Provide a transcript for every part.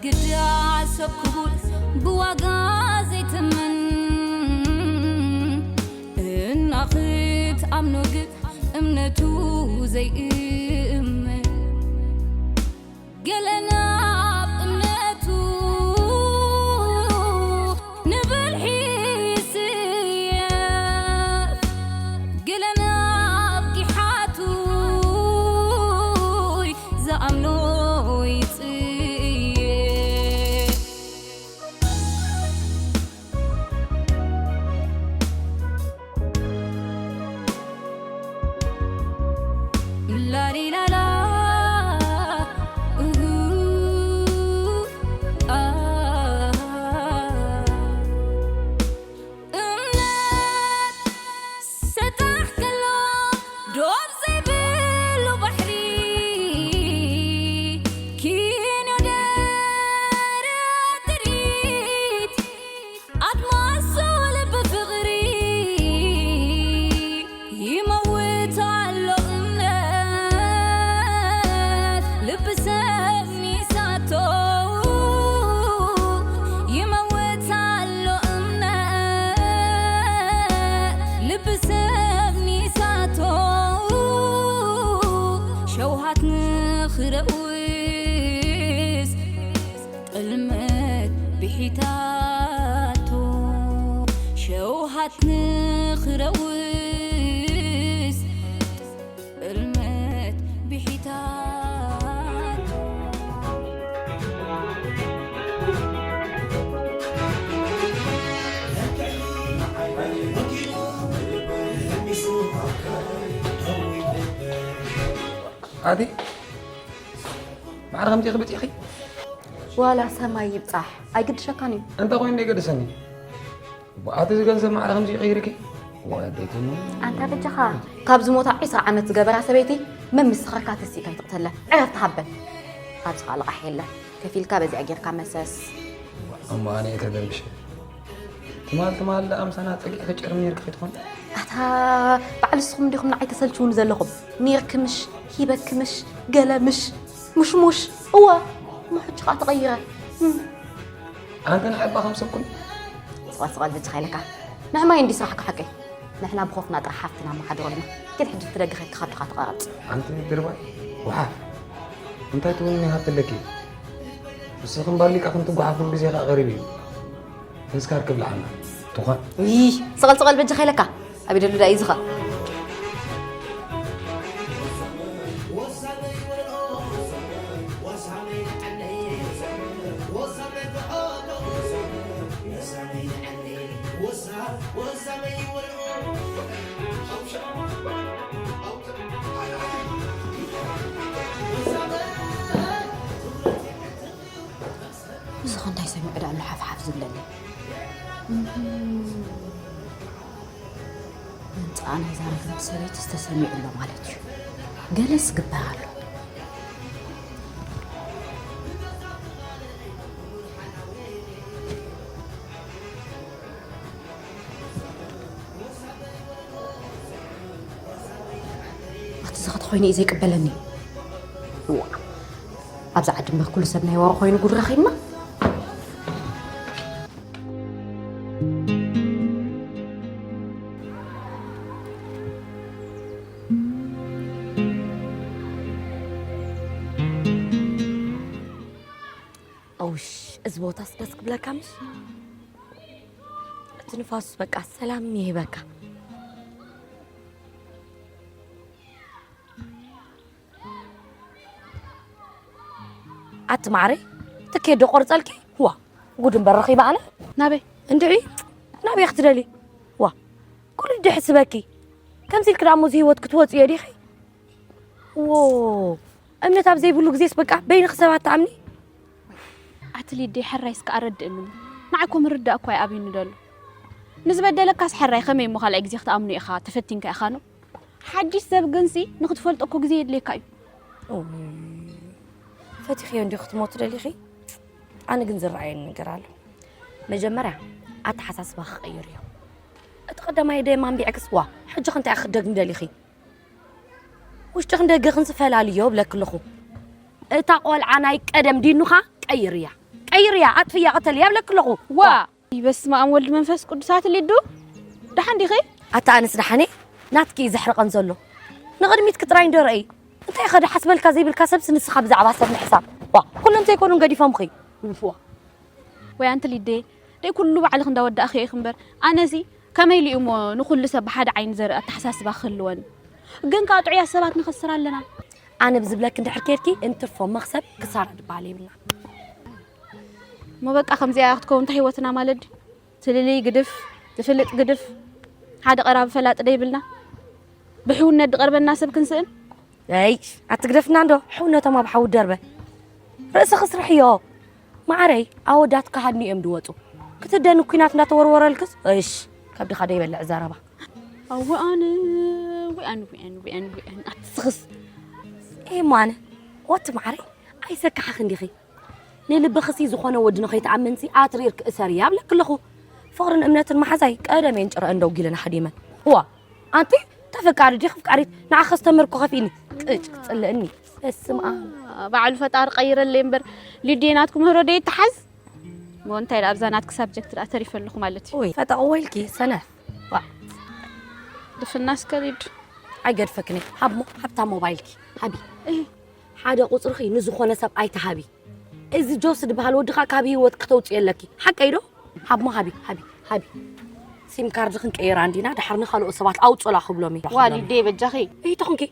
ግዳ ሰብ ክቡር ብዋጋ ዘይትምን፣ እና ክትኣምኖ ግን እምነቱ ዘይእመን። ገለ ናብ እምነቱ ንብልሒ ይስየፍ፣ ገለ ናብ ጊሓቱ ዝኣምኖ ይጽየፍ። ላሊላላ፣ እሁ፣ ኣ። እምነት ሰጣሕ ከሎ ዶብ ዘይብሉ ባሕሪ፣ ኪኖ ደረት ትርኢት ኣድማሱ ልቢ ፍቕሪ ይመውት ኣሎ እምነት ልቢ ሰብ ሚሳቶ ይመውት ኣሎ እምነት ልቢ ሰብ ሚሳቶ ሸውሃት ንኽረውስ ጥልመት ብሒታቶ ሸውሃት ንኽረውስ ጥልመት ብሒታቶ። ኣቲ ማዕረ ከምዚ ክብጥ ኢኺ? ዋላ ሰማይ ይብጻሕ ኣይግድሸካን እዩ። እንታይ ኮይኑ ይገድሰኒ? ኣቲ እዚ ገንዘብ ማዕረ ከምዚ ይቕይርኪ? ወደይትኑ። ኣንታ በጃኻ፣ ካብ ዝሞታ ዒስራ ዓመት ዝገበራ ሰበይቲ መን ምስኽርካ ትስኢ ከይትቕተለ ዕረፍቲ ሃበን። ኣብዚ ኸኣ ልቓሕ የለን። ከፊልካ በዚኣ ጌርካ መሰስ። እሞ ኣነ እየ ተደርብሸ። ትማል ትማል ደኣ ምሳና ጸጊዕኪ ጨርም ኔርኪ ከይትኾን? ኣታ በዓል ንስኹም እንዲኹም ንዓይ ተሰልችውኒ ዘለኹም። ኔርኪ ምሽ፣ ሂበኪ ምሽ፣ ገለ ምሽ፣ ሙሽሙሽ። እወ፣ እሞ ሕጂ ኸኣ ተቐይረ። እም። ኣንተ ንዓይ እባ ከም ሰብ ኩን። ስቐል ስቐል በጃኻ ኢለካ። ንሕማይ እንዲ ስራሕካ ሓቀይ። ንሕና ብኾፍና ጥራሕ ሃፍትና መሓድሮ ኢና። ኪድ ሕጂ ትደግኸካ ከብድኻ ትቐረጽ። ኣንቲ ድርባይ፣ ወሓፍ። እንታይ ትብልኒ ሃብቲ ኣለኪ? ንስኺ እምበር ሊቃ ክንትጓሓፍ ኩሉ ግዜ ከኣ ቀሪቡ እዩ። ተዝካር ክብልዓና። ትኾን። ይህ፣ ስቐል ስቐል በጃኻ ኢለካ። ኣብ ይደሉ ዳኣ እዩ ዝኻ። እዚ ኸ እንታይ ሰሚዑ ደኣ ኣሎ ሓፍሓፍ ዝብለኒ? እም፣ ምምጻኣ ናይዛ ርግምቲ ሰበይትስ ተሰሚዑ ኣሎ ማለት እዩ። ገለስ ግበር ኣሎ። ኣቲ ዝኸተ ኮይኑ እዩ ዘይቅበለኒ። እዋ፣ ኣብዚ ዓዲ እምበር ኩሉ ሰብ ናይ ወሮ ኮይኑ ጉድ ረኺብና። ኣውሽ፣ እዚ ቦታስ ደስ ክብለካ ምሽ? እቲ ንፋሱስ በቃ ሰላም ይህበካ። ኣቲ ማዕረይ፣ ትኬት ዶ ቆርጸልኪ? ዋ፣ ጉድ እምበር ረኺበ ኣነ። ናበይ? እንድዒ፣ ናበይ ክትደሊ? ዋ፣ ኩሉ ድሕስበኪ። ከምዚ ኢልኪ ደኣ እሞ እዚ ህይወት ክትወጽዮ ዲኺ? ዎ፣ እምነት ኣብ ዘይብሉ ግዜስ በቃ በይንኺ ሰባት ትኣምኒ? ኣቲ ሊዲ፣ ሕራይ እስከ ኣረድእኒ እሞ። ንዓይ እኮ ምርዳእ እኮ ኣይኣብዩኒ ደሎ። ንዝበደለካስ ሕራይ ከመይ እሞ ካልኣይ ግዜ ክትኣምኖ ኢኻ፣ ተፈቲንካ ኢኻ ኖ? ሓድሽ ሰብ ግንሲ ንኽትፈልጦ እኮ ግዜ የድልየካ እዩ። እውይ፣ ፈቲኽዮ እንዲኺ ክትሞቲ ደሊኺ? ኣነ ግን ዝረኣየኒ ነገር ኣሎ። መጀመርያ ኣተሓሳስባ ክቕይር እዩ። እቲ ቀዳማይ ደም ኣንቢዕክስ ዋ፣ ሕጂ ኸ እንታይ ክትደግሚ ደሊኺ? ውሽጥኽን ደገኽን ዝፈላልዮ እብለኪ ኣለኹ። እታ ቆልዓ ናይ ቀደም ዲኑኻ ቀይርያ። ቀይርያ፣ ኣጥፍያ፣ ቅተልያ ይብለኪ ኣለኹ። ዋ! በስመ ኣብ ወልድ መንፈስ ቅዱስ። ኣቲ ሊዱ፣ ደሓን ዲኺ? ኣታ ኣነስ ደሓን እየ። ናትኪ እዩ ዘሕርቐን ዘሎ። ንቕድሚትኪ ጥራይ እንዶ ረኣይ። እንታይ ኢኻ ደሓስ በልካ ዘይብልካ ሰብስ ንስኻ ብዛዕባ ሰብ ምሕሳብ። ዋ፣ ኩሎም ዘይኮኑን ገዲፎምኺ። ዋ። ወይ ኣንቲ ሊዴ፣ ደይ ኩሉ ባዕልኺ እንዳወዳእኽዮ ኢኺ እምበር፣ ኣነሲ ከመይ ኢሉ እሞ ንኹሉ ሰብ ብሓደ ዓይኒ ዘርኢ ኣተሓሳስባ ክህልወኒ? ግን ከኣ ጥዑያት ሰባት ንኸስር ኣለና። ኣነ ብዝብለኪ እንድሕር ኬድኪ እንትርፎ መኽሰብ ክሳራ ድበሃል የብልና። እሞ በቃ ከምዚኣ ክትከውን እንታይ ህይወትና ማለት ድዩ? ትልልይ ግድፍ፣ ትፍልጥ ግድፍ፣ ሓደ ቀራቢ ፈላጢ ደይብልና፣ ብሕውነት ድቐርበና ሰብ ክንስእን? ኣይ፣ ኣትግደፍና እንዶ፣ ሕውነቶም ኣብ ሓዊ ደርበ። ርእስኺ ስርሕዮ። ማዓረይ፣ ኣወዳት ከሃድኑ እዮም ድወፁ። ክትደኒ ኲናት እንዳተወርወረልክስ፣ እሽ፣ ከብድኻ ደይበልዕ ዘረባ። ኣወ ኣነ፣ ዊኣን፣ ዊኣን፣ ዊኣን፣ ዊኣን፣ ኣትስኽስ። ኤማነ፣ ወቲ ማዓረይ፣ ኣይሰካሓኽ እንዲኺ። ንልብኽሲ ዝኾነ ወዲ ንኸይትኣምንሲ ኣትሪርክ እሰሪ ኣብለክ ኣለኹ። ፍቕርን እምነትን መሓዛይ ቀደም እየን ጭረአን ደው ጊለን ሃዲመን። እዋ፣ ኣንቲ ተፈቃሪ ዲኺ ፍቃሪት ንዓኸስ ተመርኮ ከፊእኒ። ቅጭ ክጽልእኒ። በስመ ኣብ። ባዕሉ ፈጣሪ ቀይረለይ እምበር ሊድየ ናትኩም ህሮ ደይ ተሓዝ። ሞ እንታይ ደኣ ኣብዛ ናትክ ሳብጀክት ደኣ ተሪፈ ኣለኹ ማለት እዩ። ኡይ፣ ፈጠቕ ወይልኪ ሰነፍ። ዋ። ድፍና እስከ ሊዱ። ኣይገድፈክን እየ። ሃብሞ፣ ሃብታ ሞባይልኪ። ሃቢ። እህ። ሓደ ቁጽርኺ ንዝኾነ ሰብ ኣይትሃቢ። እዚ ጆስ ዝበሃል ወዲ ኸኣ ካብ ህይወት ክተውጽዮ ኣለኪ። ሓቀይ ዶ? ሃብሞ ሃቢ፣ ሃቢ፣ ሃቢ። ሲም ካርድ ክንቀይራ እንዲና፣ ድሓር ንኻልኦት ሰባት ኣውጽላ ክብሎም እዩ። ዋሊደይ በጃኺ። እይ ተኹንኪ።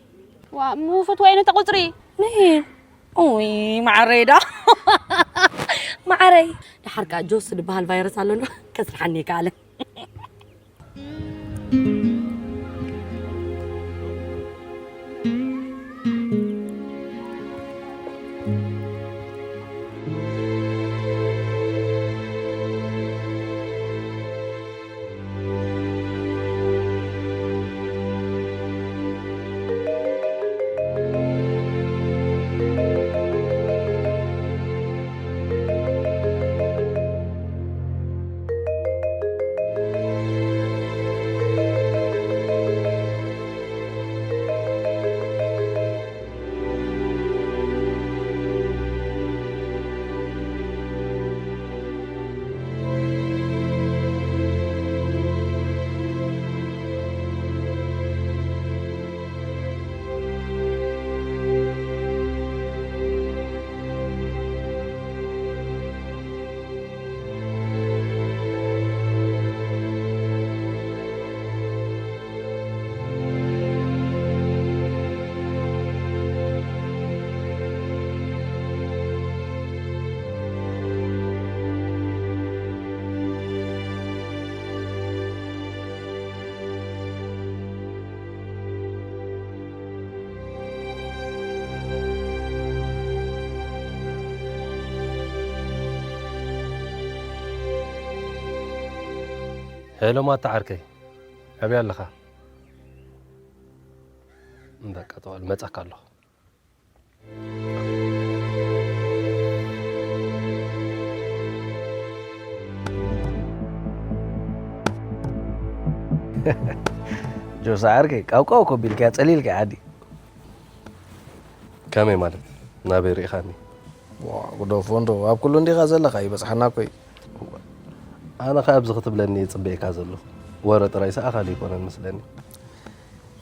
ዋ፣ ምፈትዋ እየ ነታ ቁጽሪ። ነይ። ኡይ፣ ማዓረይ ዳ። ማዓረይ። ድሓር ከኣ ጆስ ዝበሃል ቫይረስ ኣሎ እንዶ፣ ከስርሓኒ ይከኣለ። ሄሎ ማታ ዓርከይ፣ ኣበይ ኣለኻ? በቃ፣ ጠዋል መጻካ ኣለኹ። ጆሳ ዓርከይ፣ ቃውቃው ኮቢልካ ጸሊልካ ዓዲ። ከመይ ማለት? ናበይ ርኢኻኒ? ዋ፣ ጉደፎ እንዶ፣ ኣብ ኩሉ እንዲኻ ዘለኻ፣ ይበጽሓና እኮ እዩ። ኣነ ኸኣ ኣብዚ ክትብለኒ እየ ጽበየካ ዘለኹ። ወረ ጥራይ ሰኣኻል ኣይኮነን መስለኒ።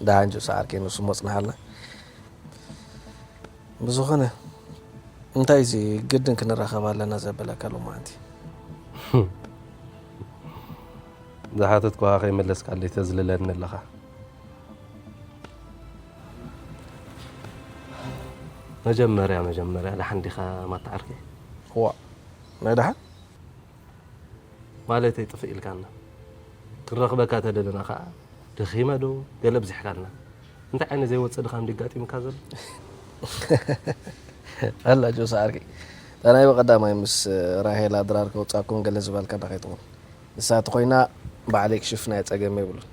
ደሓን ጆሳ ዓርከይ፣ ንሱ ሞጽናሃልና። ብዝኾነ፣ እንታይ እዚ ግድን ክንራኸብ ኣለና ዘበለካ ሎማዓንቲ? ዝሓተትኩኻ ከይመለስካለይ ተዝልለኒ ኣለኻ። መጀመርያ፣ መጀመርያ፣ ደሓን ዲኻ ማታ ዓርከይ? እዋ፣ ናይ ደሓን? ማለተይ ጥፍእ ኢልካና። ክንረኽበካ ተደለና ኸኣ፣ ደኺመ ዶ ገለ ኣብዚሕካልና። እንታይ ዓይነት ዘይወጽእ ድኻም ድዩ ኣጋጢሙካ ዘሎ? ኣላ ጆስ ዓርከይ። እታ ናይ ብቐዳማይ ምስ ራሄላ ድራር ከውጻኩም ገለ ዝበልካ ዶ ከይትኹን? ንሳ ተኾይና ባዕለይ ክሽፍና እየ፣ ጸገም የብሉን።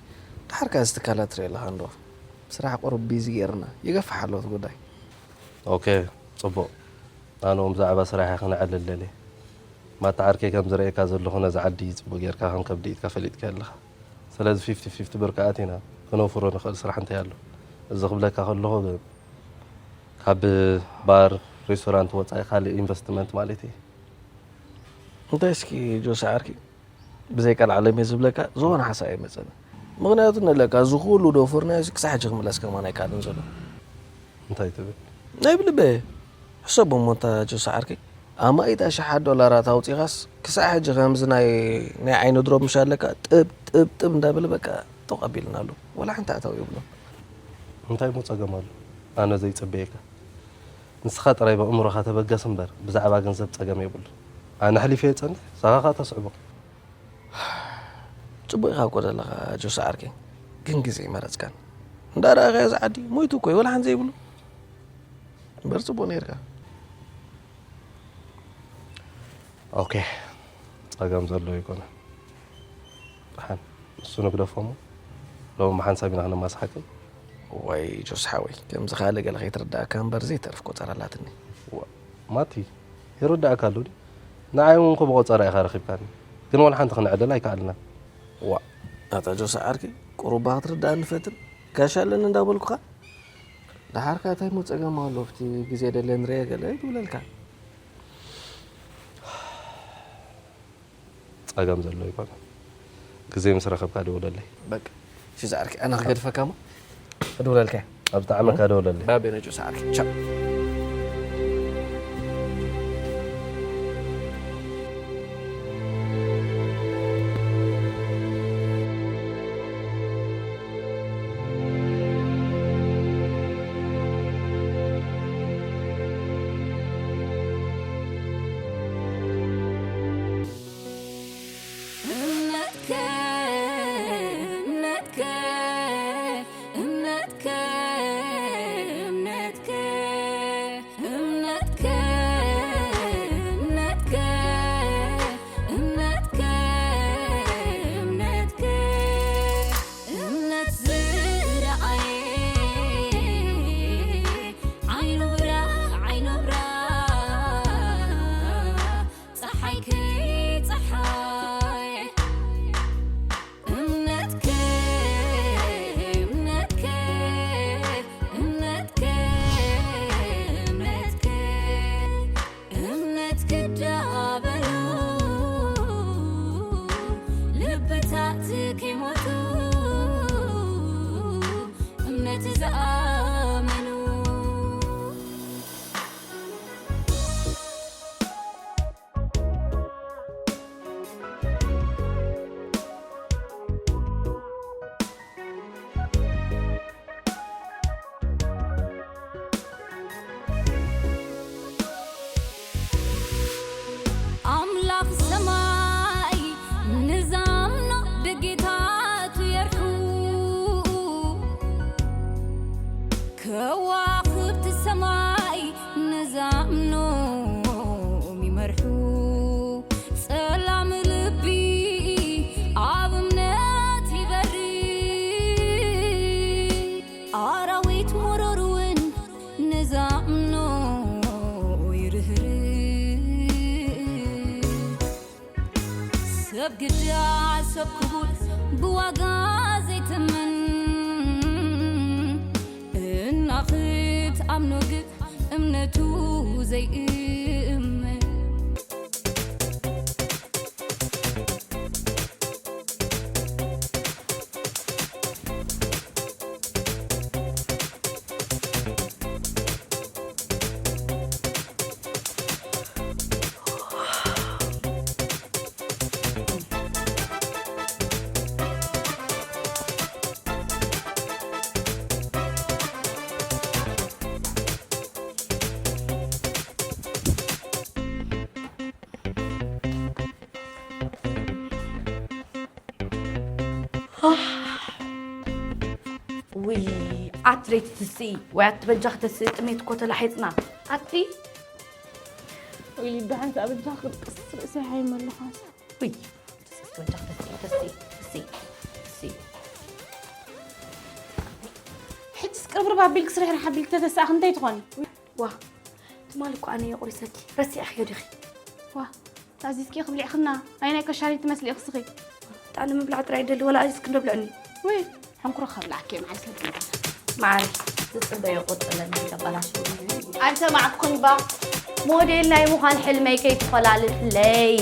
ድሓር ከኣ እዚ ትካላት ትርኢ ኣለኻ እንዶ። ስራሕ ቁሩብ ቢዚ ገይርና። ይገፍሕ ኣሎ እቲ ጉዳይ። ኦኬ፣ ጽቡቕ። ኣነ እውን ብዛዕባ ስራሐይ ክነዕልል ደልየ። ማታ ዓርከይ ከም ዝርእየካ ዘለኹ ነዚ ዓዲ ጽቡቕ ጌርካ ከም ከብዲ ኢድካ ፈሊጥካዮ ኣለኻ። ስለዚ ፊፍቲ ፊፍቲ ብርቂ ኣቲና ክነውፍሮ ንኽእል ስራሕ እንታይ ኣሎ? እዚ ክብለካ ከለኹ ብ-፣ ካብ ባር፣ ሬስቶራንት ወጻኢ ካልእ ኢንቨስትመንት ማለት እዩ። እንታይ እስኪ ጆሲ ዓርኪ፣ ብዘይ ቃል ዓለም እየ ዝብለካ፣ ዝኾነ ሓሳብ ኣይመጸኒ። ምኽንያቱ ንለካ፣ እዚ ኩሉ ደፉርናዮ፣ እዚ ክሳዕ ሕጂ ክምለስ ከማን ኣይከኣልን ዘሎ። እንታይ ትብል? ናይ ብልበ። ሕሰቦ እሞ እንታ ጆሲ ዓርከይ፣ ኣማኢት ኣሽሓት ዶላራት ኣውጺኻስ፣ ክሳዕ ሕጂ ከምዚ ናይ፣ ናይ ዓይኒ ድሮ ምሽ ኣለካ፣ ጥብ፣ ጥብ፣ ጥብ እንዳበለ በቃ ጦቕ ኣቢልና ኣሎ። ወላ ሓንቲ ኣታዊ የብሉን። እንታይ እሞ ጸገም ኣሎ? ኣነ ዘይጽበየካ። ንስኻ ጥራይ በእምሮኻ ተበገስ እምበር፣ ብዛዕባ ገንዘብ ጸገም የብሉን። ኣነ ኣሕሊፈ የጸንሕ፣ ንስኻ ከኣ ተስዕቦ። ጽቡቕ ኢኻ እኮ ዘለኻ ጆሲ ዓርከይ፣ ግን ግዜ ኣይመረጽካን። እንዳረኣኻዮ እዚ ዓዲ ሞይቱ እኮ እዩ፣ ወላ ሓንቲ ዘይብሉ። እምበር ጽቡቕ ነይርካ። ኦኬ፣ ጸገም ዘሎ ኣይኮነን። ደሓን፣ ንሱ ንግደፎ እሞ፣ ሎሚ ብሓንሳብ ኢና ክንማስሓክን። ዋይ ጆሲ ሓወይ፣ ከምዚ ካልእ ገለ ከይትርዳእካ እምበር ዘይተርፍ ቆጸራ ኣላትኒ። ዋ፣ ማቲ፣ ይርዳእካ ኣሎ ድዩ? ንዓይ እውን እኮ ብቆጸራ ኢኻ ረኺብካኒ። ግን ዋላ ሓንቲ ክንዕደል ኣይከኣልናን። ዋ፣ ኣታ ጆሲ ዓርከይ፣ ቁሩባ ክትርዳእኒ ፈትን። ጋሻ ኣለኒ እንዳበልኩኻ። ደሓር ከኣ እንታይ እሞ ጸገም ኣሎ፣ ኣብቲ ግዜ ደለ ንርኤ ገለ ይብለልካ። ጸገም ዘሎ ኣይኮነን። ግዜ ምስ ረኸብካ ደውለለይ። በቃ። እሺ ዝዓርከይ፣ ኣነ ክገድፈካ እሞ ክድውለልካ እየ። ኣብ ዝጠዓመካ ደውለለይ። ባቤ ነጆ ዝዓርከይ። ቻው። እምነትከ፣ እምነትከ፣ እምነትከ፣ እምነትከ፣ እምነትከ፣ እምነትከ፣ እምነትከ፣ እምነትከ፣ እምነት ዝረኣየ ዓይኑ ብራ፣ ዓይኑ ብራ፣ ጸሓይ ከይጸሓየ እምነትከ፣ እምነትከ፣ እምነትከ፣ እምነትከ፣ እምነትክ ዳበሉ ልብታት ከይሞቱ እምነት ዝኣመኑ ኣምላኽ ሰማይ ንዛምኖ ደጌታቱ የርሑ፣ ከዋኽብቲ ሰማይ ንዛምኖም ይመርሑ። ጸላም ልቢ ኣብ እምነት ይበሪ፣ ኣራዊት መሮር እውን ንዛምኖ ይርህርህ። ሰብ ግዳ ሰብ ክቡር ብዋጋ ዘይትምን፣ እናኽትኣምኖ ግን እምነቱ ዘይእመን። ውይ፣ ኣትሌት ትስኢ ወይ ኣቲ በጃኺ ተስኢ፣ ጥሜት እኮ ተላሒጽና። ኣቲ ወይ ሊዳ፣ ሓንቲ ኣበጃ ክድቅስ፣ ርእሰይ ሓይመልኻስ። ውይ፣ ተስኢ፣ በጃኺ ተስኢ፣ ተስኢ፣ ተስኢ፣ ተስኢ። ሕጅስ ቅርብርብ ኣቢልኪ ስርሕርሕ ኣቢልኪ ተተሳእኺ እንታይ ትኾኒ? ዋ፣ ትማሊ እኮ ኣነ እየ ቁሪሰኪ፣ ረሲዕኽዮ ዲኺ? ዋ፣ ታዚዝኪ ኢኺ ብሊዕኽና፣ ኣየናይ ከሻሪት ትመስሊ ኢኺ እስኺ? ኣነ ምብላዕ ጥራይ ይደሊ፣ ወላ ኣዚዝኪ እንዶ ብልዕኒ። ወይ፣ ሕንኩሮ ከብላዕኪ እየ መዓልቲ። መዓረይ፣ ዝጽበዮ ቁርጺ ኣለኒ፣ ከበላሽው። ኣይሰማዕኩን ባ፣ ሞዴል ናይ ምዃን ሕልመይ ከይትፈላልፍለይ።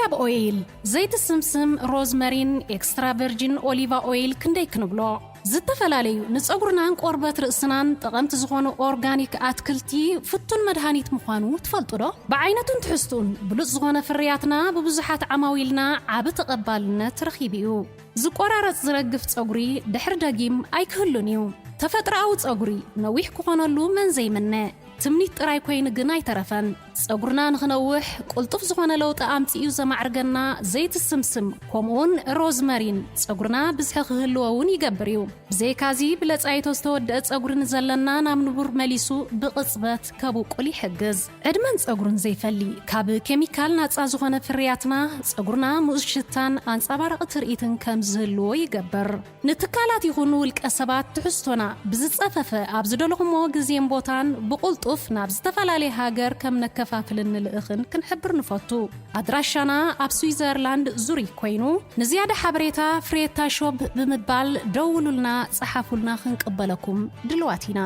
ካብ ኦይል፣ ዘይቲ ስምስም፣ ሮዝመሪን ኤክስትራ ቨርጂን ኦሊቫ ኦይል ክንደይ ክንብሎ? ዝተፈላለዩ ንጸጉርናን ቆርበት ርእስናን ጠቐምቲ ዝኾኑ ኦርጋኒክ ኣትክልቲ ፍቱን መድሃኒት ምዃኑ ትፈልጡ ዶ? ብዓይነቱን ትሕዝቱን ብሉጽ ዝኾነ ፍርያትና ብብዙሓት ዓማዊልና ዓቢ ተቐባልነት ረኺቡ እዩ። ዝቆራረጽ ዝረግፍ ጸጉሪ ድሕር ደጊም ኣይክህሉን እዩ። ተፈጥሮኣዊ ጸጉሪ ነዊሕ ክኾነሉ መን ዘይምነ? ትምኒት ጥራይ ኮይኑ ግን ኣይተረፈን። ጸጉርና ንኽነውሕ ቅልጡፍ ዝኾነ ለውጢ ኣምጺኡ ዘማዕርገና ዘይቲ ስምስም ከምኡውን ሮዝመሪን ጸጉርና ብዝሒ ክህልዎ እውን ይገብር እዩ። ብዘይካዚ ብለጻይቶ ዝተወደአ ጸጉሪ ንዘለና ናብ ንቡር መሊሱ ብቕጽበት ከብቁል ይሕግዝ። ዕድመን ጸጉርን ዘይፈሊ ካብ ኬሚካል ናጻ ዝኾነ ፍርያትና ጸጉርና ምኡዝ ሽታን ኣንጸባራቒ ትርኢትን ከም ዝህልዎ ይገብር። ንትካላት ይኹን ውልቀ ሰባት ትሕዝቶና ብዝጸፈፈ ኣብ ዝደለኹሞ ግዜን ቦታን ብቕልጡፍ ናብ ዝተፈላለየ ሃገር ከም ነከፋፍልን ንልእኽን ክንሕብር ንፈቱ። ኣድራሻና ኣብ ስዊዘርላንድ ዙሪክ ኮይኑ ንዝያዳ ሓበሬታ ፍሬታ ሾፕ ብምባል ደውሉልና፣ ጸሓፉልና፣ ክንቅበለኩም ድልዋት ኢና።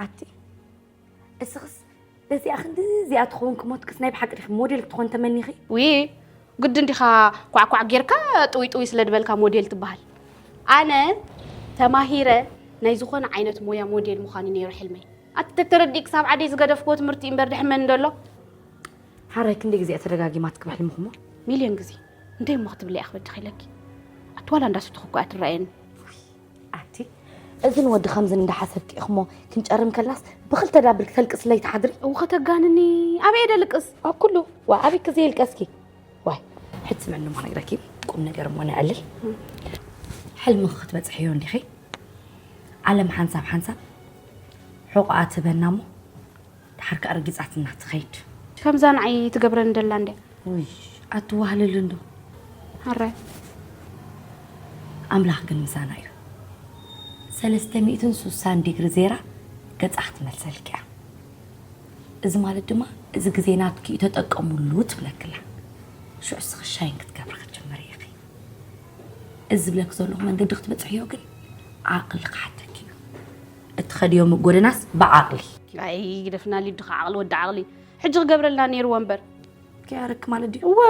ኣቲ እስኽስ በዚኣ ክንዲ እዚኣ ትኸውን ክሞትክስ ናይ ብሓቂ ዲኺ ሞዴል ክትኾን ተመኒኺ? ዊ ግዲ እንዲኻ ኳዕኳዕ ጌርካ ጥውይ ጥውይ ስለ ድበልካ ሞዴል ትበሃል። ኣነ ተማሂረ ናይ ዝኾነ ዓይነት ሞያ ሞዴል ምዃን እዩ ነይሩ ሕልመይ። ኣቲ ተተረዲእ ክሳብ ዓደይ ዝገደፍክዎ ትምህርቲ እምበር ድሕመን ደሎ። ሓራይ ክንደይ ግዜ እያ ተደጋጊማ ትክብ ሕልምኹሞ? ሚልዮን ግዜ። እንታይ እሞ ክትብለይ ኣኽበድኺ ኢለኪ? ኣቲ ዋላ እንዳሰተኹ እኮ እያ ትረኣየኒ። ኣቲ እዝን ወዲ ከምዝን እንዳሓሰብኪ ኢኽሞ ክንጨርም ከልናስ ብኽልተ ዳብል ክተልቅስለይ ትሓድሪ? እው ከተጋንኒ። ኣበይ እየ ደልቅስ? ኣብ ኩሉ። ዋ ኣበይ ክዘየልቀስኪ? ዋይ ሕጂ ስምዕኒ እሞ ነግረኪ ቁም ነገር እሞ ነዕልል። ሕልምኺ ክትበጽሕዮ እንዲኺ? ዓለም ሓንሳብ ሓንሳብ ሕቑኣ ትህበና እሞ ድሓር ከኣ ረጊጻትና ትኸይድ። ከምዛ ንዓይ ትገብረኒ ደላ እንድያ። ውይ ኣትዋህልል እንዶ። ኣረ ኣምላኽ ግን ምሳና እዩ። ሰለስተ ሚእትን ሱሳን ዲግሪ ዜራ ገጻ ክትመልሰልኪ እያ። እዚ ማለት ድማ እዚ ግዜ ናትኪ እዩ ተጠቀሙሉ ትብለክላ። ሽዑ እስኺ ሻይን ክትገብሪ ክትጅምሪ ኢኺ። እዚ ዝብለኪ ዘለኹ መንገዲ ክትበጽሕዮ ግን ዓቕሊ ክሓተኪ እዩ። እትኸድዮ ጎደናስ ብዓቕሊ። ኣይ ግደፍና ሊዱ ዓቕሊ ወዲ ዓቕሊ። ሕጂ ክገብረልና ነይርዎ እምበር። ከያረክ ማለት ድዩ? እወ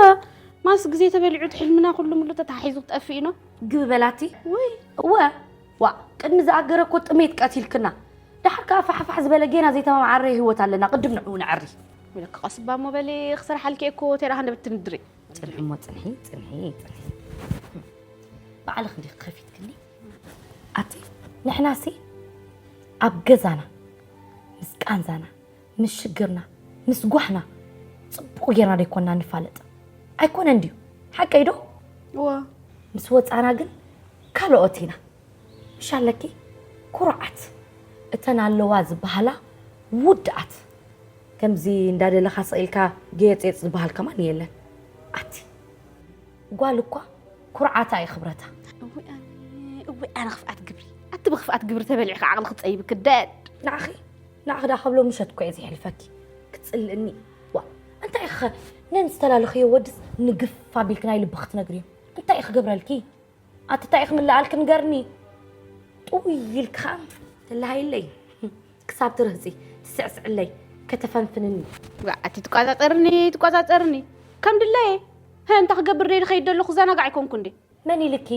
ማስ ግዜ ተበሊዑ እቲ ሕልምና ኩሉ ሙሉ ተታሒዙ ክጠፍእ ኢኖ። ግቢ በላቲ። ውይ እወ ዋ ቅድሚ ዝኣገረ እኮ ጥሜት ቀቲልክና። ደሓር ከኣ ፋሕፋሕ ዝበለ ጌና ዘይተማማዓረ ህይወት ኣለና ቅድም ንዕኡ ነዐሪ። ወለክ ቀስባ እሞ በሊ ክሰርሓልኪ እኮ ተራ ሃንደበት ትንድሪ። ጽንሒ እሞ ጽንሒ ጽንሒ ጽንሒ። ባዕልኽ እንዲኽ ከፊትክኒ። ኣቲ ንሕናሲ ኣብ ገዛና ምስ ቃንዛና ምስ ሽግርና ምስ ጓህና ጽቡቕ ጌርና ደይኮንና ንፋለጥ ኣይኮነን ድዩ? ሓቀይ ዶ? እወ። ምስ ወጻና ግን ካልኦት ኢና። ምሽ ኣለኪ ኩሩዓት እተን ኣለዋ ዝበሃላ ውድኣት ከምዚ እንዳደለኻ ስቕ ኢልካ ጌጽ ጌጽ ዝበሃል ከማን የለን። ኣቲ ጓል እኳ ኩርዓታ እዩ ክብረታ። እወይ ኣነ እወይ ኣነ ክፍኣት ግብሪ ኣቲ ብክፍኣት ግብሪ ተበሊዕካ ዓቕሊ ክፀይብ ክደድ። ንዓኺ ንዓኺ ዳ ካብ ሎሚ ምሸት እኮ እየ ዝሕልፈኪ ክትፅልእኒ። ዋ እንታይ ኢኺ ነን ዝተላለኽዮ ወድስ ንግፍ ኣቢልኪ ናይ ልብኺ ክትነግርዮ እንታይ እዩ ክገብረልኪ? ኣቲ እንታይ እዩ ክምልኣልኪ ንገርኒ። ጥውይ ኢልኪ ከዓ ተለሃይለይ ክሳብ ትርህፂ ትስዕስዕለይ ከተፈንፍንኒ። ዋ ኣቲ ትቋፃፀርኒ ትቋፃፀርኒ ከም ድለየ። ሀ እንታይ ክገብር ደይ ድኸይድ ደለኹ ክዘናጋዕ ኣይኮንኩ እንዴ? መን ኢልኪ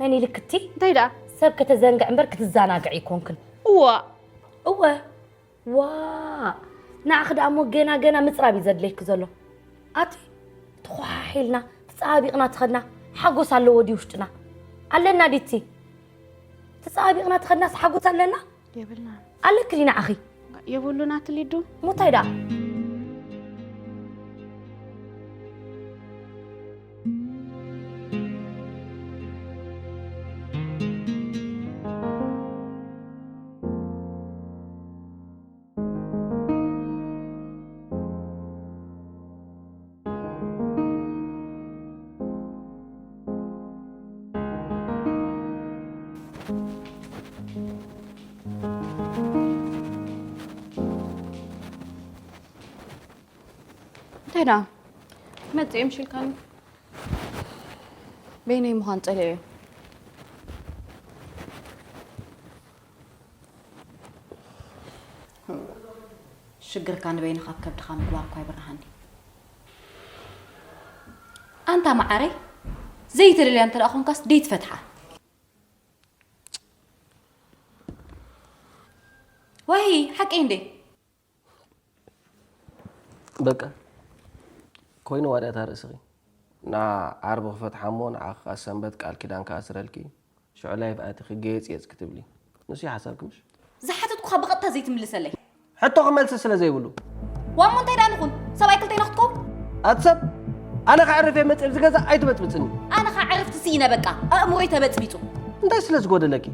መን ኢልክቲ? እንታይ ደኣ? ሰብ ከተዘንግዕ እምበር ክትዘናግዕ ኣይኮንክን። እዋ እወ ዋእ ንዓኺ ደኣ እሞ ገና ገና ምጽራብ እዩ ዘድልየኪ ዘሎ። ኣቲ ተኾሓሒልና ተጸባቢቕና ተኸድና ሓጎስ ኣለዎ ድዩ ውሽጥና? ኣለና ዲቲ? ተጸባቢቕና ተኸድናስ ሓጎስ ኣለና? የብልናን። ኣለኪ ድዩ ንዓኺ? የብሉን ኣቲ ሊዱ። እሞ እንታይ ደኣ? እንታይ ደኣ? መጽእ እዮም ሽልካኒ። በይነይ ምዃን ጸሊኦ እዩ። ሽግርካ ንበይንኻ ኣብ ከብድኻ ምግባር እኳ ይብርሃኒ። ኣንታ መዓረይ፣ ዘይትደልያ እንተ ደኣ ኾንካስ ደይትፈትሓ። ወሂ፣ ሓቀይ እንዴ? በቃ፣ ኮይኑ ዋዳ እታ ርእስኺ። ንዓ ዓርቢ ክፈትሓ እሞ፣ ንዓ ከኣ ሰንበት ቃል ኪዳን ክኣስረልኪ። ሽዑ ላይቭ ኣቲኺ ገየጽ የጽ ክትብሊ። ንሱ እዩ ሓሳብኪ ምሽ? ዝሓተትኩኻ ብቐጥታ ዘይትምልሰለይ። ሕቶ ክመልሲ ስለ ዘይብሉ። ዋሞ እንታይ ደኣ ንኹን? ሰብኣይ ክልተይና ክትከውን? ኣቲ ሰብ፣ ኣነ ከዕርፍ እየ መጽእ፣ ኣብዚ ገዛ ኣይትበጽብጽኒ። ኣነ ከኣ ዕርፍቲ ስኢነ በቃ፣ ኣእምሮይ ተበጽቢጹ። እንታይ ስለ ዝጎደለኪ?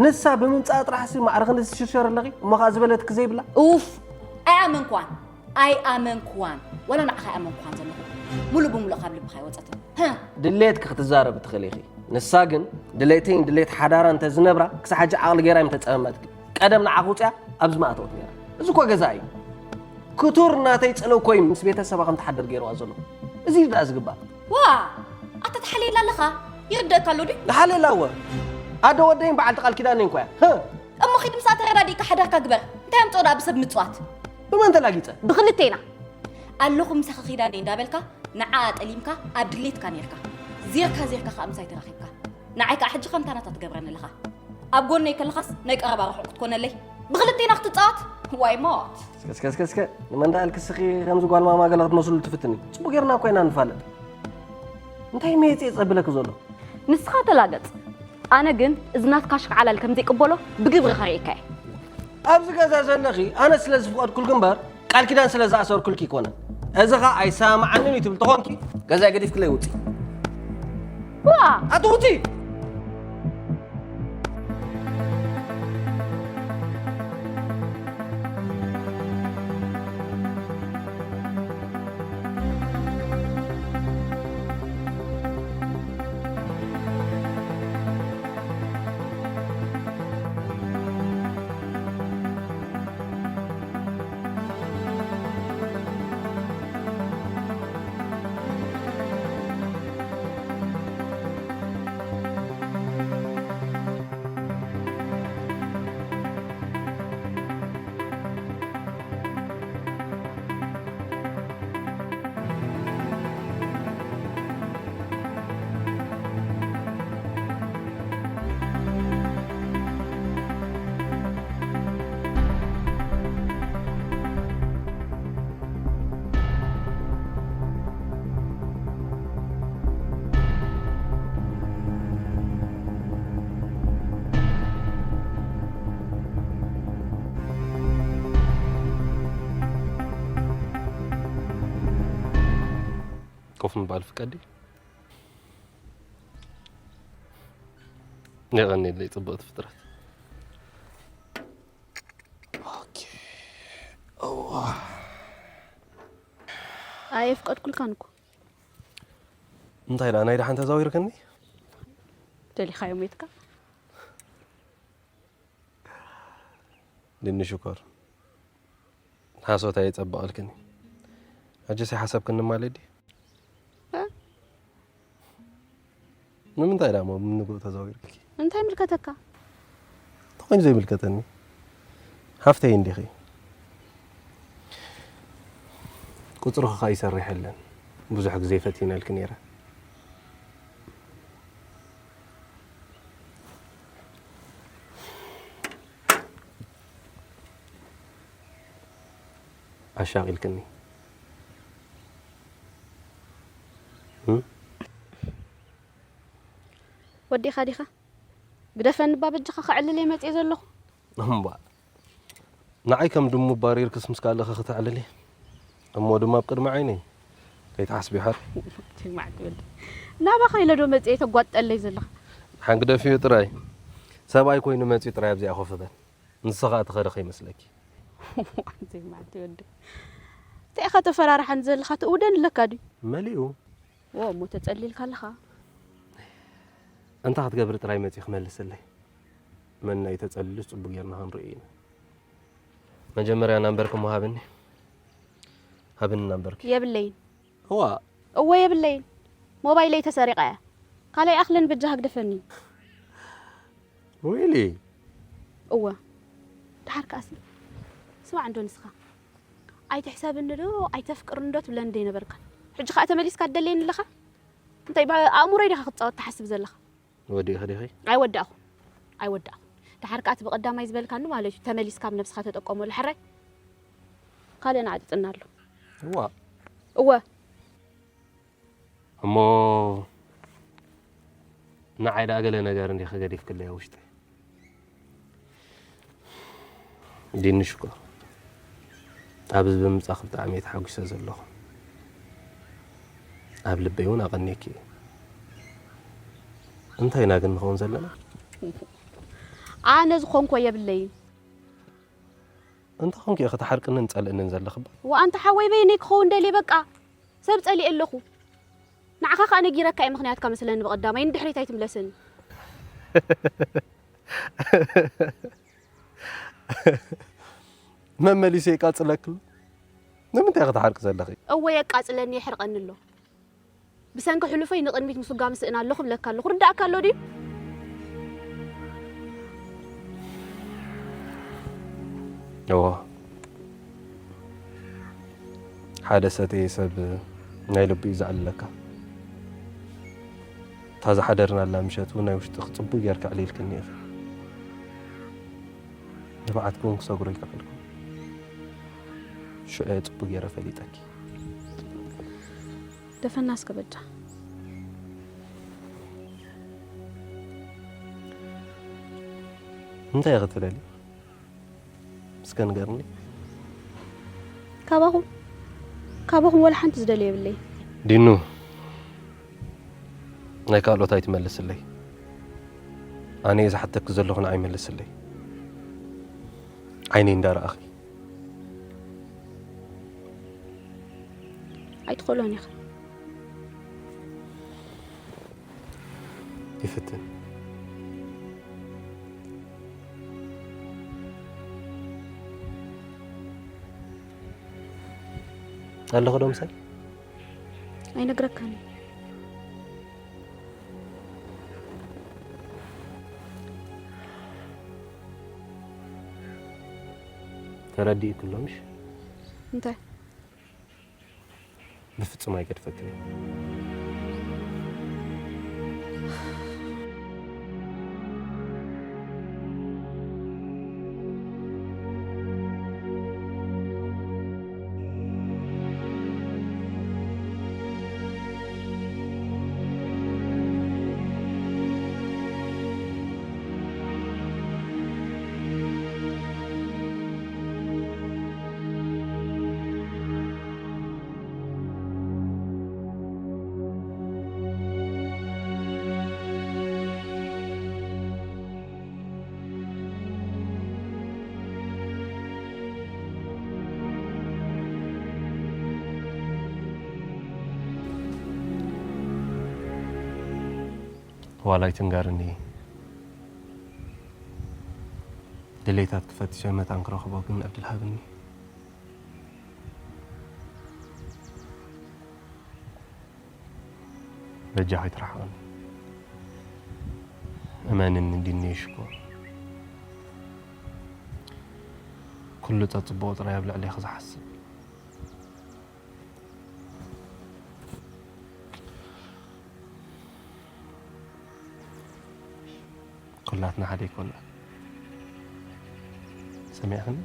ንሳ ብምምጻኣ ጥራሕሲ ማዕረ ክንዲ ትሽርሸር ኣለኺ፣ እሞ ከኣ ዝበለትኪ ዘይብላ? ኡፍ፣ ኣይኣመንኩዋን፣ ኣይኣመንኩዋን። ወላ ንዓኻ ኣይኣመንኩኻን ዘለኹ። ሙሉእ ብሙሉእ ካብ ልብኻ ኣይወጸትን። ህእ። ድሌትኪ ክትዛረቢ ትኽእሊ ኢኺ። ንሳ ግን ድሌተይን ድሌት ሓዳራን እንተ ዝነብራ ክሳዕ ሕጂ ዓቕሊ ገይራ ኣይምተጸመመትኪ። ቀደም ንዓኺ ውጽያ ኣብዚ ምኣተወት ነይራ። እዚ እኮ ገዛ እዩ። ክቱር ናተይ ጽልኢ እኮ እዩ ምስ ቤተሰባ ከም ትሓድር ገይርዋ ዘሎ። እዚ እዩ ደኣ ዝግባእ። ዋ! ኣታ ትሓልየላ ኣለኻ? ይርደእካ ኣሎ ድዩ? ንሓልየላ እወ። ኣደ ወደይን በዓልቲ ቃል ኪዳነይን እኮ እያ። ህእ! እሞ ኺድ ምስኣ ተረዳዲእካ ሓዳርካ ግበር። እንታይ ኣምጽኦ ደኣ ብሰብ ምጽዋት? ብመን ተላጊጸ? ብኽልቴና። ኣለኹ ምሳኺ ኺዳነይ እንዳበልካ ንዓኣ ጠሊምካ ኣብ ድሌትካ ኔርካ። ዜርካ ዜርካ ኸኣ ምሳይ ተራኺብካ። ንዓይ ከኣ ሕጂ ከምታ ናታ ትገብረኒ ኣለኻ። ኣብ ጎነይ ከለኻስ ናይ ቀረባ ርሑቕ ክትኮነለይ። ብኽልቴና ክትጻወት? ዋይ ሞት። እስከ እስከ እስከ እስከ ንመን ደኣ ኢልኪ እስኺ ከምዚ ጓል ማማ ገለ ክትመስሉ ትፍትኒ? ጽቡቕ ጌርና እኮ ኢና ንፋለጥ። እንታይ መየጽ እየ ጸብለኪ ዘሎ? ንስኻ ተላገጽ። ኣነ ግን እዚ ናትካ ኣሽካዕላል ከም ዘይቅበሎ ብግብሪ ከርእየካ እየ። ኣብዚ ገዛ ዘለኺ ኣነ ስለ ዝፍቐድኩልኪ እምበር ቃል ኪዳን ስለ ዝኣሰርኩልኪ ኣይኮነን። እዚ ኸኣ ኣይሰማማዓንን እዩ ትብል ተኾንኪ ገዛይ ገዲፍክለይ ውጺ። ዋ! ኣቲ ውጺ! ኮፍ ምባል ፍቀዲ። የቐንየለይ ጽብቕቲ ፍጥረት። ኣየፍቀድኩልካን እኮ። እንታይ ደኣ ናይ ደሓን ተዛዊርከኒ? ደሊኻዮ ሜትካ? ድኒ ሽኮር ሓሶት ኣየጸብቐልክን እዩ። ሕጂ ሲ ሓሳብ ክንማለድ ድዩ? እ? ንምንታይ ደኣ እሞ ንግሆ ተዛዊርክኪ? እንታይ ይምልከተካ? እንታይ ኮይኑ ዘይምልከተኒ? ሓፍተይ እንዲኺ። ቁጽርኺ ኸኣ ይሰርሕ የለን። ብዙሕ ግዜ ፈቲነልኪ ነይረ። ኣሻቒልክኒ። ወዲኻ ዲኻ? ግደፈኒ እባ በጃኻ ከዕልል እየ መፅየ ዘለኹ። እምቧ ንዓይ ከም ድሙ ባሪርክስ ምስ ካልእኺ ክተዕልሊ እሞ ድማ ኣብ ቅድሚ ዓይነይ ከይትሓስቢ ሓር። ናባኻ ኢለ ዶ መፅየ ተጓጠለይ ዘለኻ? ሓንግደፍዮ ጥራይ ሰብኣይ ኮይኑ መፅዩ ጥራይ ኣብዚኣ ኮፍ በል። ንስኻ ትኸደ ከይመስለኪ። እንታይ ማለት ወዲ እንታይ ኢኻ ተፈራርሓን ዘለኻ ትእውደን ኣለካ ድዩ? መሊኡ ዎ እሞ ተጸሊልካ ኣለኻ። እንታይ ክትገብሪ ጥራይ መጺ ክመልስለይ። መን ናይ ተጸሊሉ ጽቡቅ ጌርና ክንርኢ ኢና። መጀመርያ ናምበርኪ እሞ ሃብኒ። ሃብኒ ናምበርኪ። የብለይን። እዋ እወ የብለይን። ሞባይለይ ተሰሪቓ እያ። ካልኣይ ኣኽለን በጃኻ ግደፈኒ። ወይሊ እወ ደሓር ከኣሲ ስማዕ እንዶ ንስኻ ኣይትሕሰብኒ ዶ ኣይተፍቅርኒ ዶ ትብለኒ ዶ ይነበርካ? ሕጂ ኸኣ ተመሊስካ ትደልየኒ ኣለኻ? እንታይ ብኣእምሮይ ዲኻ ክትጻወት ትሓስብ ዘለኻ? ወዲእኺ ዲኺ? ኣይወዳእኹን። ኣይወዳእኹን። ደሓር ከኣ እቲ ብቐዳማይ ዝበልካኒ ማለት እዩ፣ ተመሊስካ ኣብ ነብስኻ ተጠቀመሉ። ሕራይ? ካልእ ንዓጢጥና ኣሎ። እዋ። እወ። እሞ ንዓይ ደኣ ገለ ነገር እንዲኺ ገዲፍክለይ ኣብ ውሽጠይ። ዲኒ ሽኮር፣ ኣብዚ ብምጻኺ ብጣዕሚ እየ ተሓጒሰ ዘለኹ። ኣብ ልበይ እውን ኣቐንየኪ እየ። እንታይ ኢና ግን ንኸውን ዘለና? ኣነ ዝኾንኮ የብለይን። እንታይ ኾንኪ ኢኺ ትሓርቅንን ጸልእንን ዘለኺ እባ? ወኣንታ ሓወይ በየነይ ክኸውን ደልየ በቃ። ሰብ ጸሊኤ ኣለኹ። ንዓኻ ከኣ ነጊረካ እየ ምኽንያትካ መስለኒ ብቐዳማይ ንድሕሪት ኣይትምለስን። መመሊሱ የቃጽለኪ ኣሎ። ንምንታይ ኢኺ ትሓርቂ ዘለኺ? እወ የቃጽለኒ የሕርቐኒ ኣሎ። ብሰንኪ ሕሉፈይ ንቕድሚት ምስጓም ስእን ኣለኹ እብለካ ኣለኹ። ርዳእካ ኣሎ ድዩ? እወ። ሓደ ሰተየ ሰብ ናይ ልቡ እዩ ዘዕልለካ። እታ ዝሓደርናላ ምሸት እውን ናይ ውሽጥኺ ጽቡቕ ጌርኪ ኣዕሊልክኒ ኢኺ። ንብዓትኪ እውን ክሰግሮ ኣይከኣልኩን። ሽዑ እየ ጽቡቕ ጌረ ፈሊጠኪ። ደፈና እስከ በጃ። እንታይ ኢኺ ትደልዪ? እስከ ንገርኒ። ካባኹም፣ ካባኹም ወላ ሓንቲ ዝደልዮ የብለይ። ዲኑ፣ ናይ ካልኦት ኣይትመልስለይ። ኣነ እየ ዝሓተኪ ዘለኹ፣ ንዓይ መልስለይ። ዓይነይ እንዳረኣኺ። ኣይትኽእሎን ኢኻ። ይፍትን። ኣለኹ ዶ ምሳይ? ኣይነግረካን እየ። ተረዲእኪ ኣሎ ምሽ? እንታይ? ብፍጹም ኣይገድፈክን እየ። ዋላ ኣይትንገርኒ። ድሌታት ክፈትሾ መታን ክረኽቦ ግን ዕድል ሃብኒ። በጃኺ ኣይትርሓቕኒ። እመንኒ ዲኒ ሽኮር። ኩሉ ጸጽቡቑ ጥራይ ኣብ ልዕሌኺ ዝሓስብ። ኩላትና ሓደ ኣይኮና። ሰሚዕኽኒ?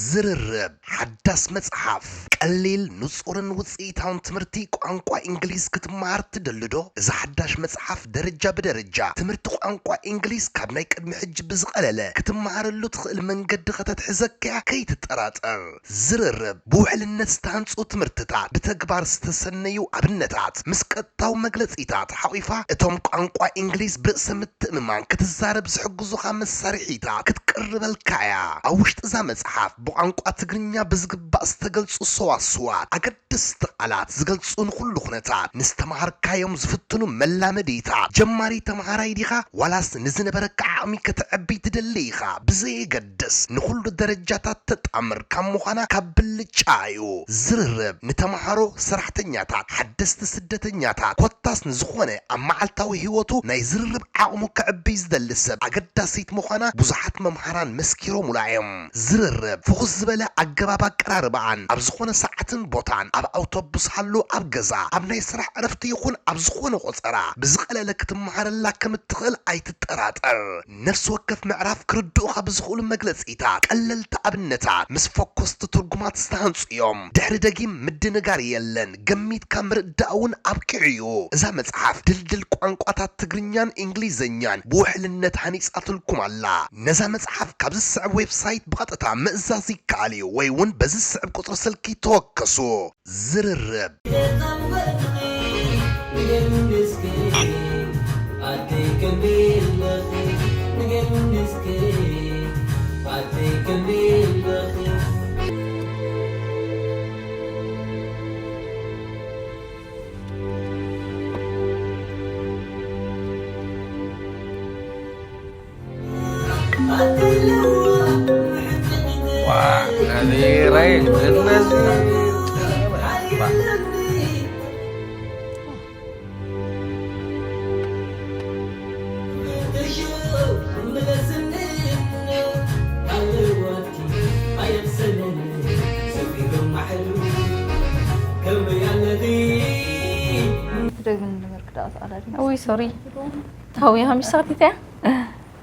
ዝርርብ። ሓዳስ መጽሓፍ። ቀሊል፣ ንጹርን ውጽኢታውን ትምህርቲ ቋንቋ እንግሊዝ ክትመሃር ትደሊ ዶ? እዛ ሓዳሽ መጽሓፍ ደረጃ ብደረጃ ትምህርቲ ቋንቋ እንግሊዝ ካብ ናይ ቅድሚ ሕጂ ብዝቐለለ ክትመሃረሉ ትኽእል መንገዲ ከተትሕዘካ እያ፣ ከይትጠራጠር። ዝርርብ፣ ብውሕልነት ዝተሃንጹ ትምህርትታት፣ ብተግባር ዝተሰነዩ ኣብነታት፣ ምስ ቀጥታዊ መግለጺታት ሓቑፋ፣ እቶም ቋንቋ እንግሊዝ ብርእሰ ምትእምማን ክትዛረብ ዝሕግዙኻ መሳርሒታት ክትቅርበልካ እያ። ኣብ ውሽጢ እዛ መጽሓፍ፣ ብቋንቋ ትግርኛ ብዝግባእ ዝተገልጹ ሰዋስዋት፣ ኣገደስቲ ቃላት ዝገልጹ ንኹሉ ኩነታት፣ ንዝተምሃርካዮም ዝፍትኑ መላመዲታት፣ ጀማሪ ተምሃራይ ዲኻ ዋላስ ንዝነበረካ ዓቕሚ ከተዕቢ ትደሊ ኢኻ፣ ብዘየገድስ ንኹሉ ደረጃታት ተጣምር ካብ ምዃና ካብ ብልጫ እዩ። ዝርርብ፣ ንተምሃሮ፣ ሰራሕተኛታት፣ ሓደስቲ ስደተኛታት፣ ኮታስ ንዝኾነ ኣብ መዓልታዊ ህይወቱ ናይ ዝርርብ ዓቕሙ ከዕብይ ዝደሊ ሰብ ኣገዳሲት ምዃና ብዙሓት መምሃራን መስኪሮሙላ እዮም። ዝርርብ፣ ፍኹስ ዝበለ ኣገባብ ኣቀራርባኣን ኣብ ዝኾነ ሰዓትን ቦታን፣ ኣብ ኣውቶቡስ ሃሉ፣ ኣብ ገዛ፣ ኣብ ናይ ስራሕ ዕረፍቲ ይኹን ኣብ ዝኾነ ቆጸራ ብዝቐለለ ክትመሃረላ ከም እትኽእል ኣይትጠራጠር። ነፍሲ ወከፍ ምዕራፍ ክርድኡኻ ብዝኽእሉ መግለጺታት፣ ቀለልቲ ኣብነታት ምስ ፈኮስቲ ትርጉማት ዝተሃንጹ እዮም። ድሕሪ ደጊም ምድንጋር የለን፣ ገሚትካ ምርዳእ እውን ኣብቂዑ እዩ። እዛ መጽሓፍ ድልድል ቋንቋታት ትግርኛን እንግሊዝኛን ብውሕልነት ሃኒጻትልኩም ኣላ። ነዛ መጽሓፍ ካብ ዝስዕብ ዌብሳይት ብቐጥታ ምእዛዝ ይከኣል እዩ፣ ወይ እውን በዚ ዝስዕብ ቁጽሪ ስልኪ ተወከሱ። ዝርርብ። ደግም ንመርክ ዳኣ ሰኣላ ድዩ? ውይ ሶሪ። ታውያ ሚሳቲት እያ።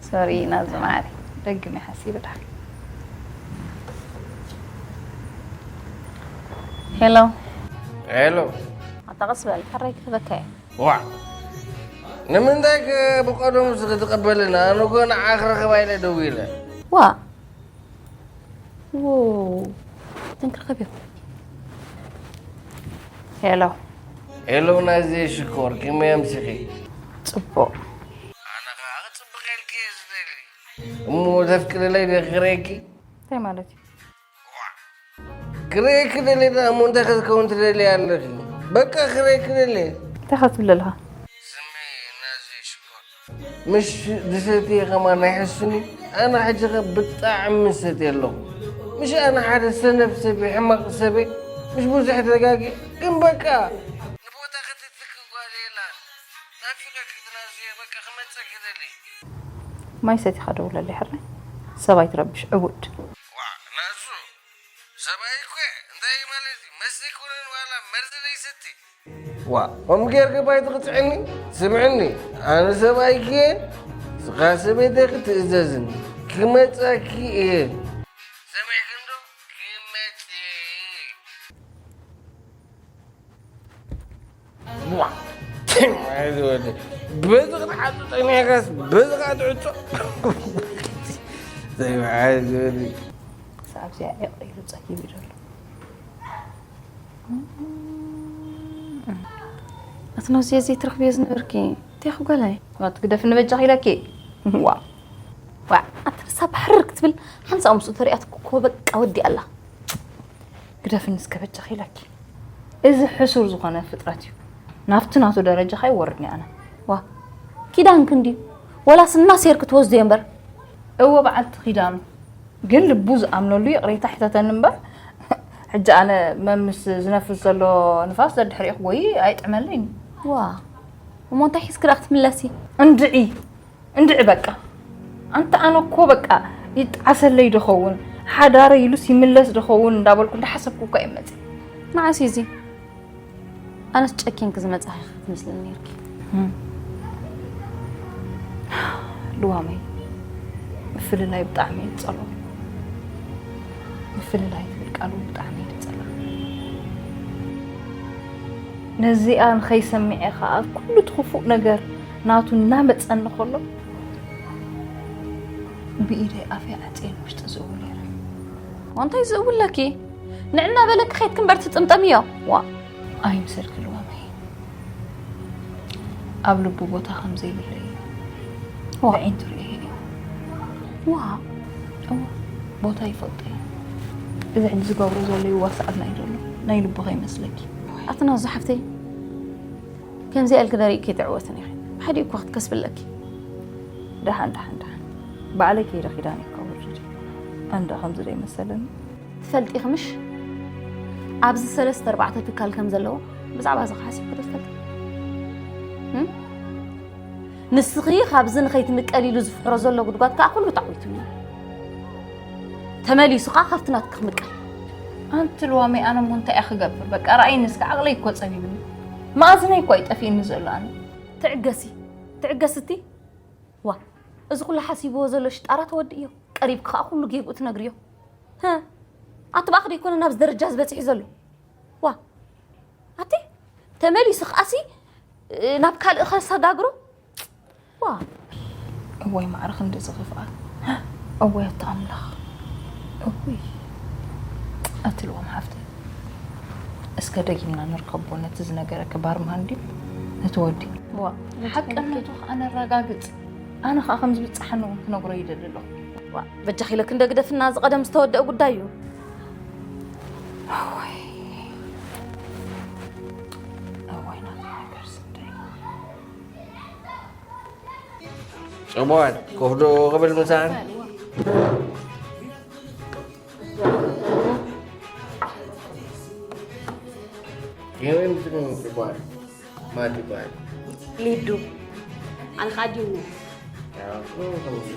ሶሪ ናዚ ማዕሪ። ደግም ይሓሲብ ዳ። ሄሎ። ሄሎ። ኣታ ቀስ በል፣ ሕራይ ክህበካ እየ። ዋዕ ንምንታይ ከ ብቐደሙ ክትቕበልና? ኣነ እኮ ንዓኺ ረኸባ ኢለ ደዊለ። ዋእ ዎው ተንክርከብዮ ሄሎ ሄሎ ናዜ ሽኮር ከመይ ኣምሲኺ? ጽቡቕ ኣነ ኸዓ ክጽብቐልኪ እየ ዝደሊ እሞ ተፍቅርለይ ዶ ክረኪ? እንታይ ማለት እዩ? ክርእየኪ ደልየ ደኣ እሞ እንታይ ክትከውን ትደልይ ኣለኺ? በቃ ክርእየኪ ደልየ። እንታይ ኢኻ ትብል ዘለኻ? ስምዒ ናዙ ሽኮር። ምሽ ዝሰትየ ከማን ኣይሕስን እዩ። ኣነ ሕጂ ኸ ብጣዕሚ ሰትየ ኣለኹ። ምሽ ኣነ ሓደ ሰነፍ ሰብ እየ፣ ሕማቕ ሰብ እየ። ምሽ ብዙሕ ተጋግየ። ግን በቃ ንቦታ ክትትኪ ጓል የላን። ናፊቐኪ ናዙየ፣ በቃ ክመጸኪ ደልየ። ማይ ሰቲኻ ደውለለይ ሕራይ። ሰብ ኣይትረብሽ ዕቡድ። ዋእ ናዙ ሰብኣይ እኮ እየ እንታይ ማለት እዩ መስተ ኣይኮነን ዋላ መርዚ ዘይሰቲ ዋእ ከምኡ ጌርኪ ባይ ትቕፅዕኒ ስምዕኒ ኣነ ሰብኣይኪ እየ ንስኻ ሰበይተይ ክትእዘዝኒ ክመፀኪ እየ ሰሚዕኪ እንዶ ክመፅ በዚ ክትሓጹ ጸኒሕካስ በዚ ክትዕጾ ዘይበዓል ዝበል ክሳብ እዚኣ ይቕረ ኢሉ ጸጊቡ እዩ ዘሎ። እቲ ነዚ እዚ ትረኽብዮ ዝነበርኪ እንታይ ክጓላይ? ትግደፍኒ በጃኺ ኢለኪ። ዋ ዋ ኣቲ ንሳ ባሕርር ክትብል ሓንሳእ ምስኡ ተሪኣትኪ እኮ በቃ ወዲኣ ኣላ። ግደፍኒ እስከ በጃኺ ኢለኪ። እዚ ሕሱር ዝኾነ ፍጥረት እዩ። ናብቲ ናቱ ደረጃ ከይወርድኒ ኣነ። ዋ ኪዳንኪ እንድዩ ወላስ እናሴርኪ ትወስድዮ እምበር። እወ በዓልቲ ኪዳኑ ግን ልቡ ዝኣምነሉ ይቕሬታ ሕተተኒ እምበር ሕጂ ኣነ መምስ ዝነፍስ ዘሎ ንፋስ ደድሕሪኡ ክጎይ ኣይጥዕመለይን እዩ። ዋ እሞ እንታይ ሒዝኪ ደኣ ክትምለሲ? እንድዒ እንድዒ በቃ ኣንታ ኣነ እኮ በቃ ይጣዓሰለይ ዶ ኸውን ሓዳረይ ኢሉስ ይምለስ ዶ ኸውን እንዳበልኩ እንዳሓሰብኩ እኮ እየ መፅእ። መዓስ እዩ እዚ? ኣነስ ጨኪንኪ ዝመፃኺ ኢኺ ትመስልኒ ነይርኪ። ልዋመይ ምፍልላይ ብጣዕሚ እየ ዝፀልኦ። ምፍልላይ ትብል ቃሉ ብጣዕሚ እዩ ዝጸልኣ። ነዚኣ ንኸይሰምዐ ከኣ ኩሉ እቲ ክፉእ ነገር ናቱ እናመጸኒ ከሎ ብኢደይ ኣፈይ ዓጽየ ንውሽጢ ዝእውል ነይረ። እንታይ ዝእውለኪ? ንዕና በለኪ ከይድኪ እምበር ትጥምጠምዮ። ዋ። ኣይምሰልኪ ልዋመይ። ኣብ ልቡ ቦታ ከም ዘይብለይ እዩ። ዋ። ብዒንቱ ርእየ እየ። ዋ። እዋ፣ ቦታ ይፈልጦ እዩ። እዚ ሕጂ ዝገብሮ ዘሎ ይዋስኣልና እዩ ዘሎ። ናይ ልቡ ከይመስለኪ። ኣቲ ናዙ ሓፍተይ፣ ከምዚኣ ኢልኪ ደሪቕ ከይትዕወትን ኢኺ። ብሓዲኡ እኮ ክትከስቢ ኣለኪ። ደሓን፣ ደሓን፣ ደሓን። ባዕለይ ከይደ ኪዳን እኮ ውርድ። ኣንዳ ከምዚ ዶ ይመሰለኒ? ትፈልጢ ኢኺ ምሽ? ኣብዚ ሰለስተ ኣርባዕተ ትካል ከም ዘለዎ ብዛዕባ እዚ ሓሲብኪ ዶ ትፈልጢ? እም? ንስኺ ካብዚ ንኸይትምቀል ኢሉ ዝፍሕሮ ዘሎ ጉድጓድ ከኣ ኩሉ ተዓዊቱ እዩ። ተመሊሱ ከኣ ካብቲ ናትኪ ክምቀል። ኣንቲ ልዋመይ፣ ኣነ እሞ እንታይ እየ ክገብር? በቃ ረኣይኒ እስከ፣ ዓቕለይ እኮ ጸቢብኒ። መኣዝነይ እኮ እዩ ጠፊእኒ ዘሎ ኣነ። ትዕገሲ፣ ትዕገሲ እቲ። ዋ፣ እዚ ኩሉ ሓሲብዎ ዘሎ ሽጣራ ተወድእዮ። ቀሪብኪ ከኣ ኩሉ ጌግኡ ትነግርዮ። ሀ፣ ኣቲ ብኣኽ ደይኮነ ናብዚ ደረጃ ዝበጽሕ ዘሎ። ዋ፣ ኣቲ ተመሊሱ ከኣሲ፣ እ፣ ናብ ካልእ ከሰጋግሮ። ዋ። እወይ ማዕረ ክንዲ ዝኽፍኣ። እወይ ኣታ ኣምላኽ። እውይ። ኣቲ ልዋም ሓፍተይ። እስከ ደጊምና ንርከቦ ነቲ ዝነገረኪ ባርማን ድዩ? ነቲ ወዲ። ዋ፣ ሓቅነቱ ከኣ ነረጋግጽ። ኣነ ከኣ ከም ዝብጽሓኒ እውን ክነግሮ ይደሊ ኣለኹ። ዋ፣ በጃኺ ኢለኪ እንደ ግደፍና፣ እዚ ቀደም ዝተወደአ ጉዳይ እዩ። እወይ። እወይ ናተይ ነገር ስደይ። ጽቡቓት ኮፍ ዶ ክብል ምሳን? ከመይ ምስሉ ጽቡቓት ማት ይበሃል። ሊዱ። ኣነ ኸዓ ዲሙ።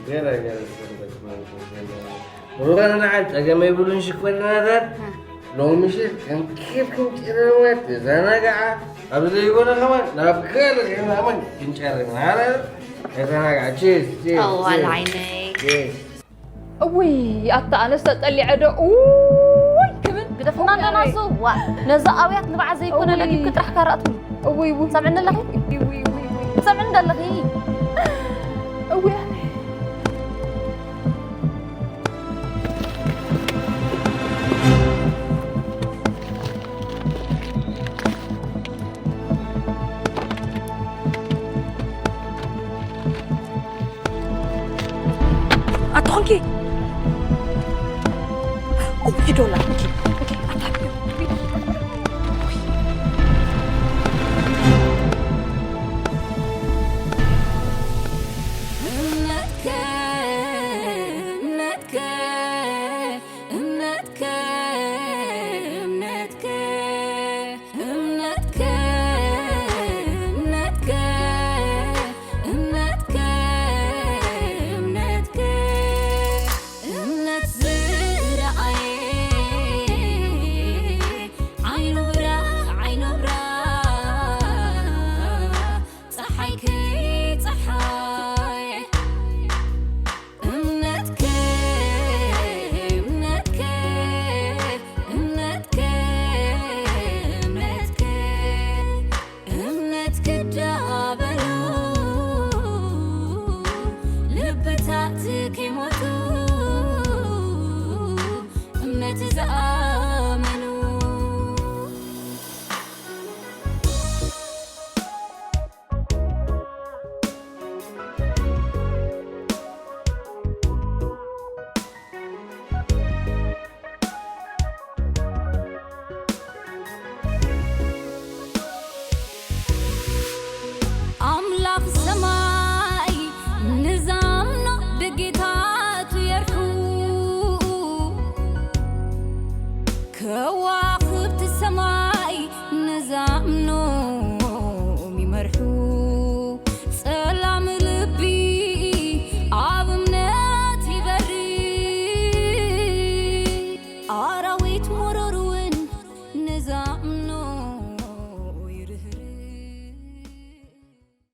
ገለ ገለ ዝፈልጥ ማለት ነው። ሩበን ንዓን ጸገም የብሉን ሽኮሪናታት። ሎሚ ምሽት ከም ኬፍ ክንጭረወት ተዘናግዓ። ኣብ ዘይኮነ ከማን ናብ ካልእ ከማን ክንጨርም። ኣረ ተዘናግዓ። ቺርስ፣ ቺርስ፣ ኣዋል ቺርስ። ዓይነይ። ቺርስ። እውይ ኣታ ኣነስ ተጠሊዐ ዶ እውይ ክብል ግደፍና ኣለና። እሱ ዋ፣ ነዛ ኣውያት ንብዓት ዘይኮነ እውይ። ለጊብኪ ጥራሕ ካራእትሉ። እውይ እውይ። ሰምዕኒ ኣለኺ? እውይ እውይ እውይ። ሰምዕኒ ዶ ኣለኺ? እውይ ኣነ። ኣትኾንኪ። እውይ ዶላር።